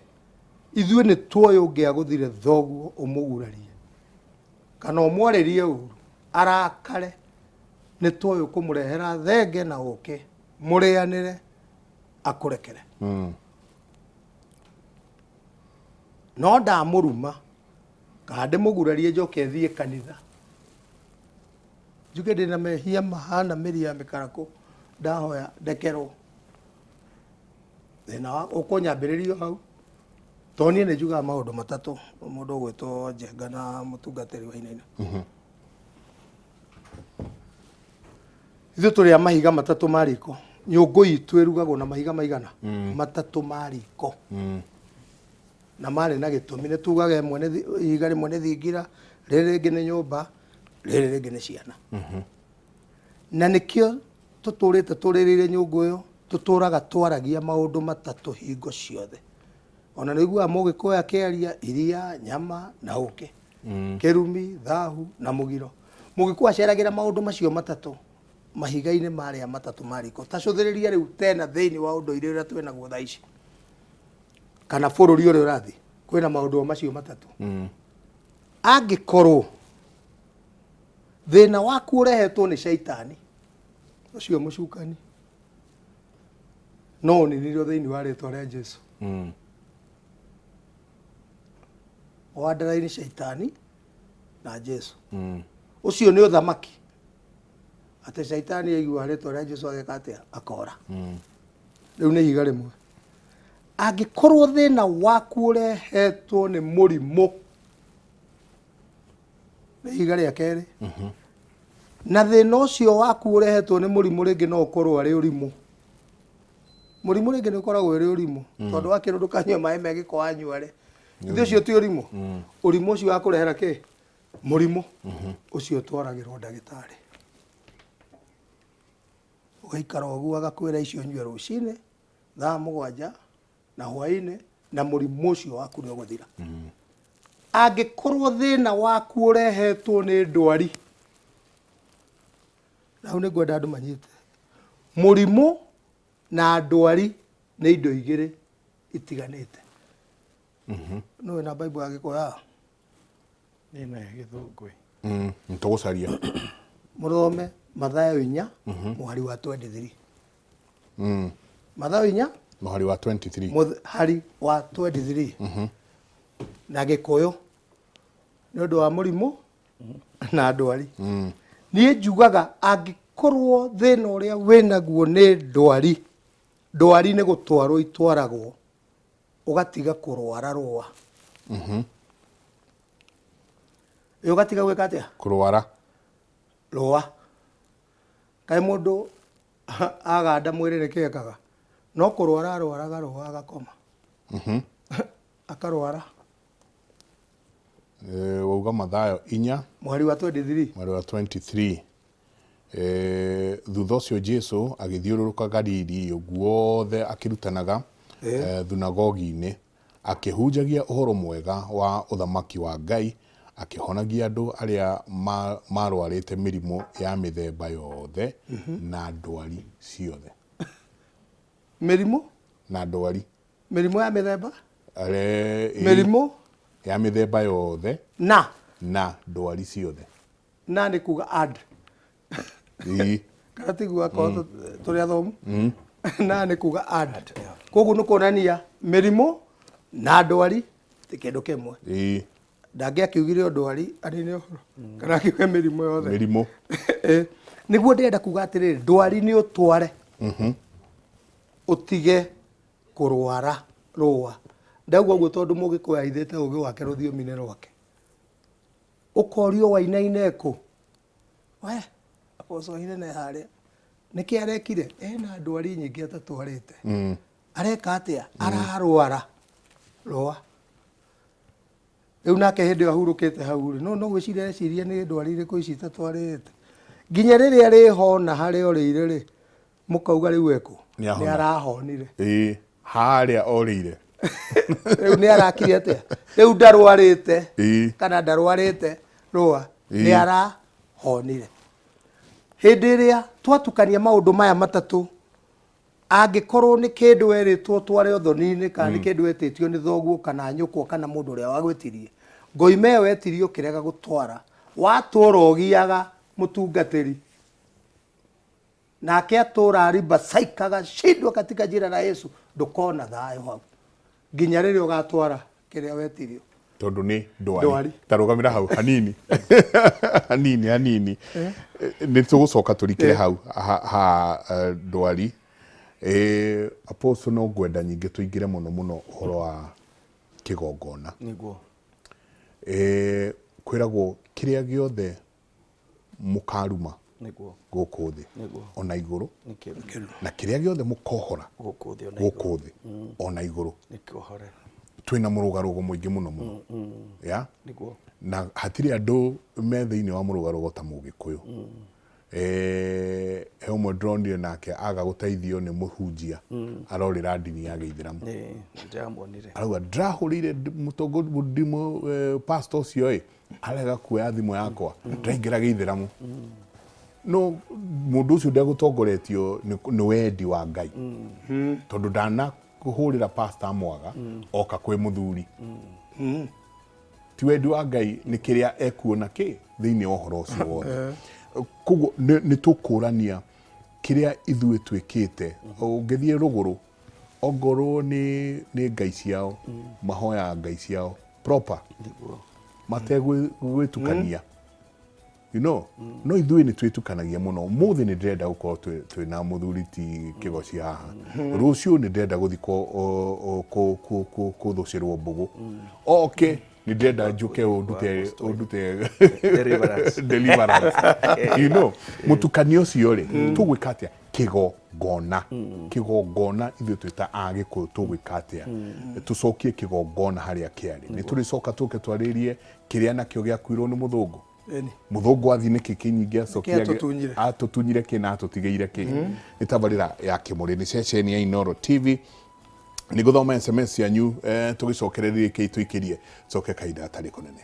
Ithuĩ nĩ tuoĩ ũngĩagũthire thoguo ũmũgurarie kana ũmwarĩrie ũru arakare, nĩ tuoĩ ũkũmũrehera thenge na ũke mũrĩanĩre akũrekere. No ndamũruma kana ndĩmũgurarie njoke thiĩ kanitha njuge ndĩna mehia mahana mĩri ya mĩkarakũ, ndahoya ndekerwo, thĩna wa ũkũnyambĩrĩrio hau. Tondũ niĩ nĩ njugaga maũndũ matatũ, mũndũ ũgwĩtwo Njenga na mũtungatĩri wa Inaina, ithuĩ tũrĩ a mahiga matatũ ma riko. Nyũngũ itũ ĩrugagwo na mahiga maigana matatũ ma riko, na marĩ na gĩtũmi. Nĩ tugaga ĩmwe nĩ ihiga rĩmwe nĩ thingira, rĩrĩ rĩngĩ nĩ nyũmba, rĩrĩ rĩngĩ nĩ ciana. Na nĩkĩo tũtũrĩte tũrĩrĩire nyũngũ ĩyo, tũtũraga twaragia maũndũ matatũ hingo ciothe. Ona nĩ ũiguaga mũgĩkũyũ akĩaria iria, nyama na ũkĩ, kĩrumi, thahu na mũgiro. Mũgĩkũyũ aceragĩra maũndũ macio matatũ mahiga-inĩ marĩa matatũ ma riko. Ta cũthĩrĩria rĩu tena thĩinĩ wa ũndũire ũrĩa twĩnaguo thaa ici kana bũrũri ũrĩa ũrathiĩ, kwĩna maũndũ o macio matatũ. Angĩkorwo thĩna waku ũrehetwo nĩ caitani, Ũcio mũcukani no ũninirio thĩinĩ wa rĩtwa rĩa Jesu. Wandaraini caitani na Jesu. Ũcio nĩ ũthamaki atĩ caitani aigua rĩtwa rĩa Jesu ageka atĩa? Akora. Rĩu nĩ ihiga rĩmwe. Angĩkorwo thĩna waku ũrehetwo nĩ mũrimũ, nĩ ihiga rĩa kerĩ. Na thĩna ũcio waku ũrehetwo nĩ mũrimũ rĩngĩ no ũkorwo arĩ ũrimũ. Mũrimũ rĩngĩ nĩ ũkoragwo ũrĩ ũrimũ, tondũ wakĩrwo ndũkanyue maĩ me gĩko wanyua rĩ, ithuĩ ũcio ti ũrimũ. Ũrimũ ũcio wakũrehera kĩ? Mũrimũ ũcio ũtwaragĩrwo ndagĩtarĩ. Ũgaikara ũguo agakwĩra icio nyue rũcinĩ thaa 7 na hwainĩ, na mũrimũ ũcio waku nĩ ũgũthira. Angĩkorwo thĩna waku ũrehetwo nĩ ndwari, na hau nĩ ngwenda andũ manyite, mũrimũ na ndwari nĩ indo igĩrĩ itiganĩte. Nũ wĩna Bible ya Gĩkũyũ haha? Nĩ na Gĩthũngũ. Nĩtũgũcaria. Mũthome Mathayo 4 mũhari wa 23. Mathayo 4 mũhari wa 23. Mũhari wa 23. Na Gĩkũyũ nĩ ũndũ wa mũrimũ na ndwari. Niĩ njugaga angĩkorwo thĩna ũrĩa wĩnaguo nĩ ndwari, ndwari nĩ gũtwarwo itwaragwo, ũgatiga kũrwara rũa. Ĩ ũgatiga gwĩka atĩa? Kũrwara rũa. Kaĩ mũndũ aganda mwĩrĩ nĩkĩ ekaga? No kũrwara arwaraga rũa agakoma. Akarwara. Wauga Mathayo 4 mũhari wa 23. Mũhari wa 23. Thutha ũcio Jesu agĩthiũrũrũka Galili guothe akĩrutanaga thunagogi-inĩ, akĩhunjagia ũhoro mwega wa ũthamaki wa Ngai, akĩhonagia andũ arĩa marwarĩte mĩrimũ ya mĩthemba yothe na ndwari ciothe. Mĩrimũ? Na ndwari. Mĩrimũ ya mĩthemba? Mĩrimũ? Ya mĩthemba yothe. Na? Na ndwari ciothe. Na nĩ kuga and. Kana tiguo akorwo tũrĩ athomu? Na nĩ kuga and. Koguo nĩ kuonania mĩrimũ na ndwari ti kĩndũ kĩmwe. Ndangĩakiugire o ndwari anine ũhoro, kana akiuge mĩrimũ yothe. Mĩrimũ. Nĩguo ndĩrenda kuga atĩrĩrĩ, ndwari nĩ ũtware. Ũtige kũrwara rũa. Ndauga ũguo tondũ Mũgĩkũyũ ahithĩte ũgĩ wake rũthiomi-inĩ rwake. Ũkorio wainaine kũ? We, Apostle Wainaina e harĩa. Nĩkĩ arekire? Ena ndwari nyingĩ atatwarĩte. Areka atĩa? Ararwara rũa. Rĩu nake hĩndĩ ĩyo ahurũkĩte hau rĩ, no gwĩciria areciria nĩ ndwari irĩkũ ici itatwarĩte. Nginya rĩrĩa rĩhona harĩa ũrĩire rĩ, mũkauga rĩu ekũ? Nĩ ahona. Nĩ arahonire. Ĩĩ, harĩa orĩire. Rĩu nĩ arakire atĩa? Rĩu ndarwarĩte. Kana ndarwarĩte rũa. Nĩ arahonire. Hĩndĩ ĩrĩa twatukania maũndũ maya matatũ, angĩkorwo nĩ kĩndũ werĩtwo tware ũthoni-inĩ, kana nĩ kĩndũ wetĩtio nĩ thoguo kana nyũkwa kana mũndũ ũrĩa wagwĩtirie, ngoima ĩyo wetirio ũkĩrega gũtwara, watũra ũgiaga mũtungatĩri, nake atũra aribacaikaga shindwa katika jina la Yesu, ndũkona thayũ hau nginya rĩrĩa ũgatwara kĩrĩa wetirio. Tondũ nĩ ndwari. Ndwari. Ta rũgamĩra hau hanini hanini hanini, nĩ tũgũcoka tũrikĩre hau ha ndwari. Apostle, no ngwenda nyingĩ tũingĩre mũno mũno ũhoro wa kĩgongona. Nĩguo. Kwĩragwo kĩrĩa gĩothe mũkaruma Nĩguo. gũkũ thĩ Nĩguo. ona igũrũ, Nĩkĩo. na kĩrĩa gĩothe mũkohora gũkũ thĩ ona igũrũ, gũkũ thĩ ona igũrũ. Nĩkĩohore. Twĩna mũrũgarũgo mũingĩ mũno mũno ya Nĩguo. Na hatirĩ andũ me thĩinĩ wa mũrũgarũgo ta Mũgĩkũyũ. He ũmwe ndĩronire nake aga gũteithio nĩ mũhunjia, arorĩra ndini ya Gĩithĩramu. Ĩĩ, ndĩramuonire. Arauga ndĩrahũrĩire mũtongoria pastor ũcio ĩ arega kuoya thimũ yakwa, ndĩraingĩra Gĩithĩramu. No mũndũ ũcio ndegũtongoretio nĩ wendi wa Ngai, tondũ ndana kũhũrĩra pastor mwaga oka kwĩ mũthuri. Ti wendi wa Ngai, nĩ kĩrĩa ekuona kĩ thĩinĩ wa ũhoro ũcio wothe. Koguo nĩ tũkũrania Kĩrĩa ithuĩ twĩkĩte, ũngĩthiĩ rũgũrũ, ongorwo nĩ nĩ ngai ciao, mahoyaga ngai ciao proper, mategwĩtukania. You know, no ithuĩ nĩ twĩtukanagia mũno. Ũmũthĩ nĩ ndĩrenda gũkorwo twĩna mũthuri ti Kĩgoci haha. Rũciũ nĩ ndĩrenda gũthiĩ kũthũcĩrwo mbũgũ. Oke nĩ ndĩrenda njũke ũndute ũndute Deliverance. Deliverance. You know, mũtukanio ũcio rĩ, tũgwĩka atĩa? Kĩgongona, kĩgongona ithuĩ twĩ ta Agĩkũyũ tũgwĩka atĩa tũcokie kĩgongona harĩa kĩarĩ? Nĩ tũrĩcoka tũke twarĩrie kĩrĩa nakĩo gĩakuirwo nĩ mũthũngũ. Ĩni. Mũthũngũ athiĩ nĩkĩ kĩnyingĩ acokia? Nĩkĩ atũtunyire? Atũtunyire kĩ na atũtigĩire kĩ? Nĩ tabarĩra ya Kĩmũrĩ, nĩ ceceni ya Inooro TV. Nĩ gũthoma SMS cianyu, tũgĩcokererie kĩ tũikĩrie coke kahinda gatarĩ kũnene.